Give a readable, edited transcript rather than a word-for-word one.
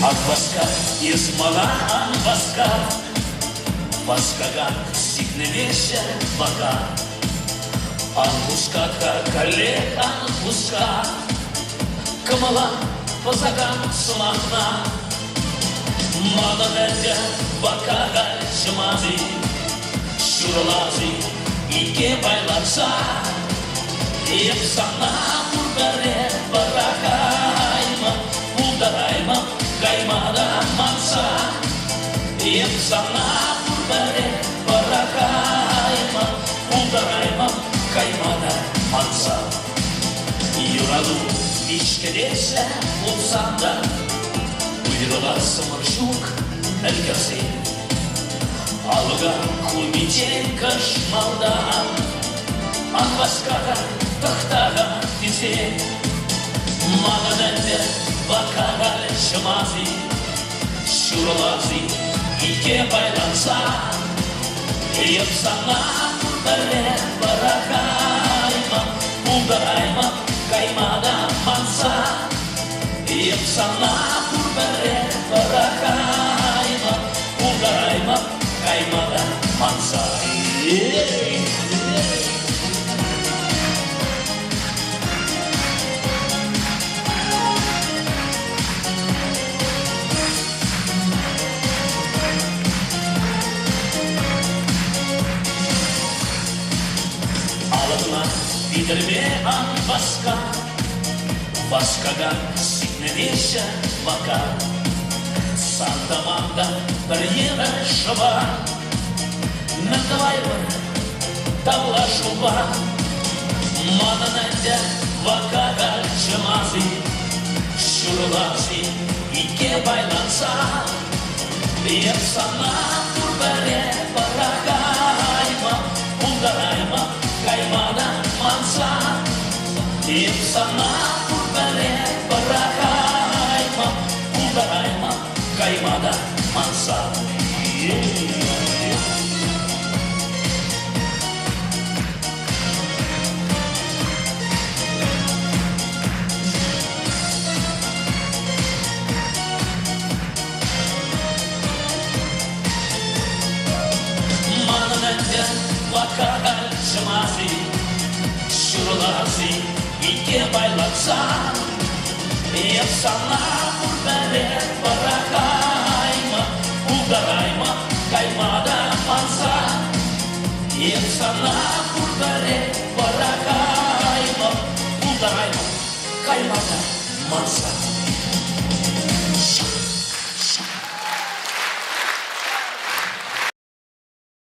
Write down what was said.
Ан васка, эс мана ан васка, Васкакан сикнемеҫҫӗ вака. Ан хускат-ха, каллех ан хускат, Кӑмӑла пӑсакан сӑмахна. Манӑн ӗнтӗ вакка халь ҫӑмас-и, Ҫурӑлас-и икке пайланса. Эп сана пурпӗрех пӑрахаймӑп, Пултараймӑп кайма та манса. Эп сана пурпӗрех пӑрахаймӑп, Пултараймӑп кайма та манса. Юрату виҫкӗтеслӗ пулсан та Уйрӑлассӑмӑр ҫук ӗлкӗрсен. Алӑка хумичен кӑш малтан Ан васка-ха, тӑхта-ха тесен. Манӑн ӗнтӗ вакка халь ҫӑмас-и, Ҫурӑлас-и икке пайланса. Эп сана пурпӗрех пӑрахаймӑп, Пултараймӑп кайма та манса. Эп сана пурпӗрех пӑрахаймӑп, Пултараймӑп кайма та манса. Алӑкна питӗрме ан васка, Васкакан сикнӗ-теҫҫӗ вака. Сан та ман та пӗр евӗр шӑпа. Мӗн тӑвайӑпӑр тавлашупа? Манӑн ӗнтӗ вакка каччӑмас-и, Ҫурӑлас-и икке пайланса. Эп сана пурпӗрех пӑрахаймӑп, Пултараймӑп кайма та манса. Эп сана пурпӗрех пӑрахаймӑп, Пултараймӑп кайма та манса. Манӑн ӗнтӗ вакка халь ҫӑмас-и, Ҫурӑлас-и икке пайланса. Эп сана пурпӗрех пӑрахаймӑп, Пултараймӑп кайма та манса. Эп сана пурпӗрех пӑрахаймӑп, Пултараймӑп кайма та манса.